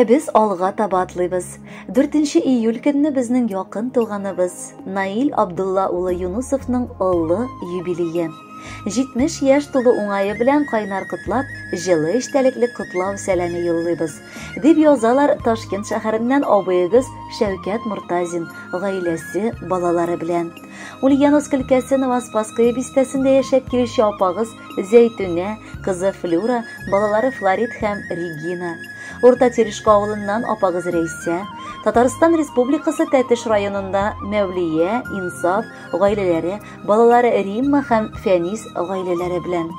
Ә без алга таба атлыйбыз. 4 июль көнне безнең якын туганыбыз Наил Абдулла улы Юнусовның олы юбилее. 70 яшь тулу уңае белән кайнар котлап, җылы эчтәлекле котлау сәламе юллыйбыз. Дип язалар Ташкент шәһәреннән абыегыз Шәүкәт Муртазин гаиләсе, балалары белән. Ульяновск өлкәсе Новоспасское бистәсендә яшәп килүче апагыз Зәйтүнә, кызы Флюра, балалары Флорид һәм Регина. Урта Терешка авылыннан апагыз Рәйсә, Татарстан Республикасы Тәтеш районында Мәүлия, Инсаф гаиләләре, балалары Римма һәм Фәнис гаиләләре белән.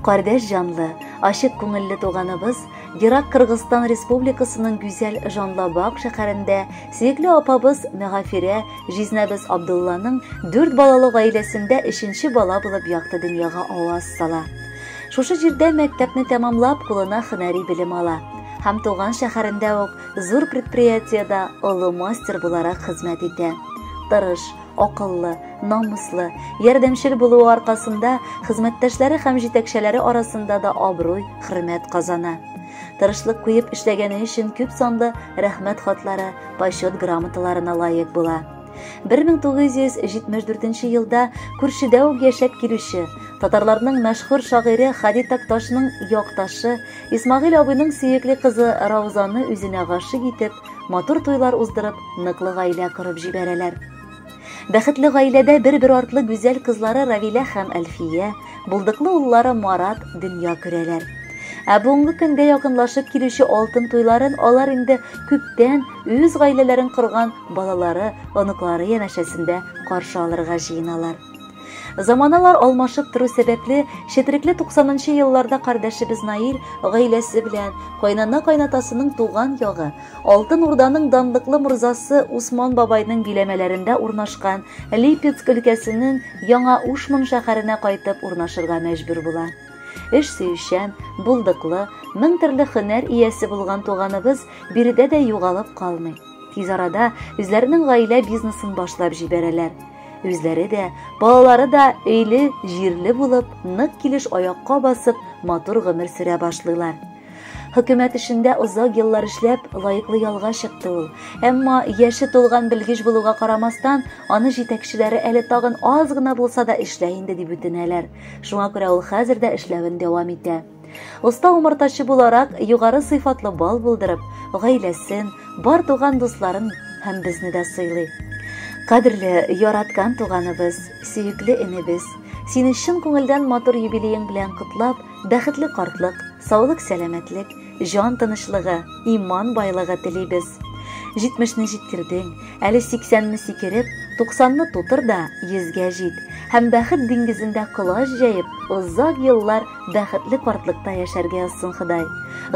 Кардәш җанлы, ачык күңелле туганыбыз Ерак Кыргызстан Республикасының гүзәл Жанлабак шәһәрендә сөекле апабыз Мәгафирә җизнәбез Абдулланың дүрт балалы гаиләсендә өченче бала булып якты дөньяга аваз сала. Шушы җирдә мәктәпне тәмамлап, кулына һөнәри белем ала һәм туган шәһәрендә үк зур предприятиедә олы мастер буларак хезмәт итә. Тырыш, акыллы, намуслы, ярдәмчел булуы аркасында хезмәттәшләре һәм җитәкчеләре арасында да абруй, хөрмәт казана. Тырышлык куеп эшләгәне өчен күп санлы рәхмәт хатлары, почет грамоталарына лаек була. 1974 елда күршедә үк яшәп килүче, татарларның мәшһүр шагыйре Һади Такташның якташы Исмагыйль абыйның сөекле кызы Раузаны үзенә гашыйк итеп, матур туйлар уздырып, ныклы гаилә корып җибәрәләр. Бәхетле гаиләдә бер-бер артлы гүзәл кызлары Равилә һәм Әлфия, булдыклы уллары Марат дөнья күрәләр. Ә бүгенге көндә якынлашып килүче алтын туйларын алар инде күптән үз гаиләләрен корган балалары, оныклары янәшәсендә каршы алырга җыеналар. Заманалар алмашып тору сәбәпле, четерекле 90 елларда кардәшебез Наил гаиләсе белән кайнана-кайнатасының туган ягы, Алтын Урданың данлыклы морзасы Усман бабайның биләмәләрендә урнашкан Липецк өлкәсенең Яңа Ушман шәһәренә кайтып урнашырга мәҗбүр була. Эш сөючән, булдыклы, мең төрле һөнәр иясе булган туганыбыз биредә дә югалып калмый. Тиз арада үзләренең гаилә бизнесын башлап җибәрәләр. Үзләре дә, балалары да өйле, җирле булып, нык килеш аякка басып, матур гомер сөрә башлыйлар. Хөкүмәт эшендә озак еллар эшләп, лаеклы ялга чыкты ул. Әмма яше тулган белгеч булуга карамастан, аны җитәкчеләре әле тагын аз гына булса да эшлә инде дип үтенәләр. Шуңа күрә ул хәзер дә эшләвен дәвам итә. Оста умартачы буларак, югары сыйфатлы бал булдырып, гаиләсен, бар туган дусларын һәм безне дә сыйлый. Кадерле, яраткан туганыбыз, сөекле энебез, сине чын күңелдән матур юбилеең белән котлап, бәхетле картлык, саулык, сәламәтлек, җан тынычлыгы, иман байлыгы телибез. 70-не җиткердең, әле 80-не сикереп, 90-ны тутыр да 100-гә җит. Һәм бәхет диңгезендә колач җәеп, озак еллар бәхетле картлыкта яшәргә язсын Ходай.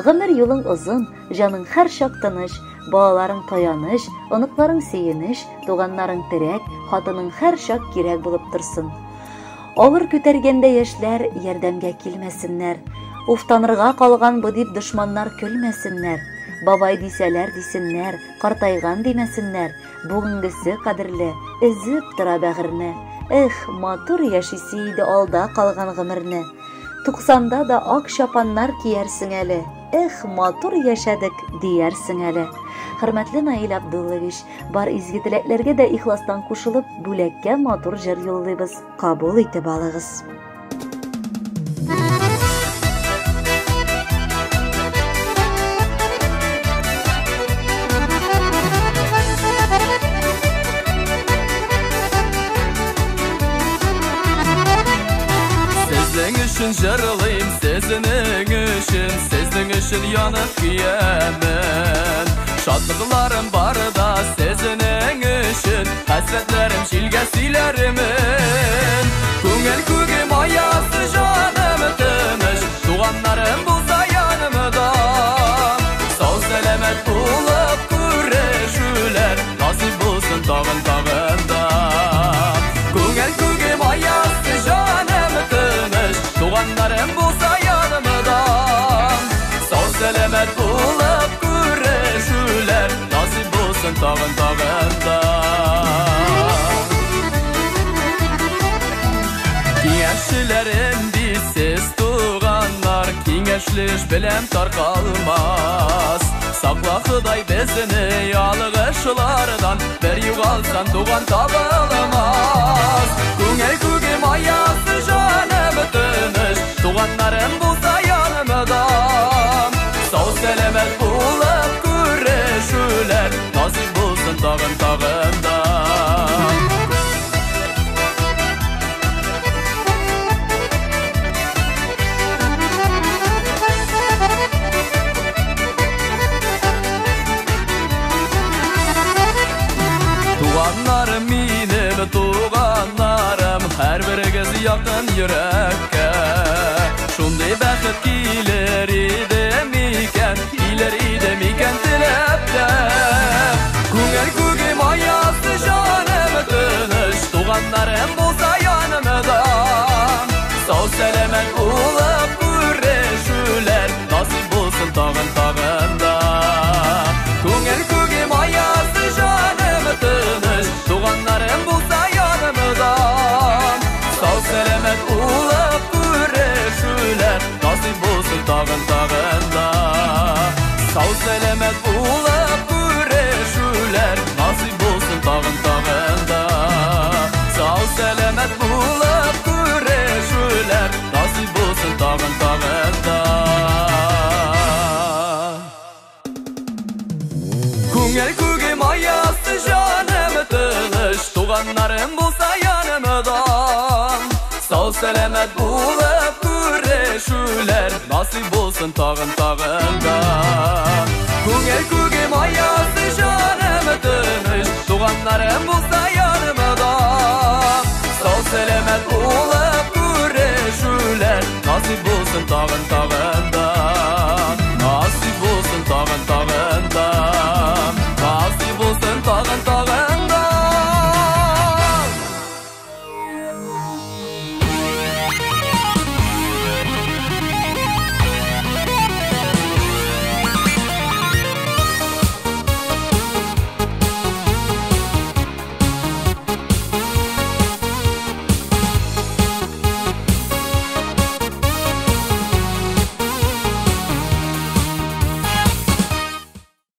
Гомер юлың озын, җаның һәрчак тыныч, балаларың таяныч, оныкларың сөенеч, туганнарың терәк, хатының һәрчак кирәк булып торсын. Авыр күтәргәндә яшьләр ярдәмгә килмәсеннәр. Уфтанырга калган бу дип дошманнар көлмәсеннәр. Бабай дисәләр дисеннәр, картайган димәсеннәр. Бүгенгесе кадерле, өзеп тора бәгырьне. Эх, матур яшисе иде алда калган гомерне. 90-да да ак чапаннар киярсең әле. Эх, матур яшәдек диярсең әле. Хөрмәтле Наил Абдуллович, бар изге теләкләргә дә ихластан кушылып, бүләккә матур җыр юллыйбыз. Кабул итеп алыгыз. Сезнең өчен җырлыйм, сезнең өчен, сезнең өчен янып көямен. Шатлыкларым бар да сезнең өчен, хәсрәтләрем җилгә сөйләрмен. Күңел күгем аяз, җаным тыныч, туганнарым булса янымда. Сау сәламәт булып күрешүләр насыйп булсын тагын тагын да. Күңел күгем аяз, җаным тыныч, туганнарым булса янымда. Сау сәламәт булып күрешүләр насыйп булсын тагын тагын да. Киңәшчеләрем бит сез туганнар, киңәшле эш белән таркалмас. Сакла Ходай безне ялгышлардан, бер югалсан туган табылмас. Күңел күгем аясы, җаным тыныч, туганнарым булса янымда. Сау сәламәт булып күрешүләр насыйп булсын тагын тагын да. Туганнарым минем, туганнарым, һәрберегез якын йөрәккә. Шундый бәхет килер иде микән, килер иде микән теләп тә. Күңел күгем аясы, җаным тыныч, туганнарым булса янымда. Сау сәламәт булып күрешүләр насыйп булсын тагын тагын да. Күңел күгем аясы, җаным тыныч, туганнарым булса янымда. Сау сәламәт булып күрешүләр насыйп булсын тагын тагын да. Сау сәламәт булып күрешүләр насыйп булсын тагын тагын да. Сау сәламәт булып күрешүләр насыйп булсын тагын тагын да. Күңел күгем аясы, җаным тыныч, туганнарым булса янымда. Сау сәламәт булып күрешүләр насыйп булсын тагын тагын да. Күңел күгем аясы, җаным тыныч, туганнарым булса янымда. Сау сәламәт булып күрешүләр насыйп булсын тагын тагын да.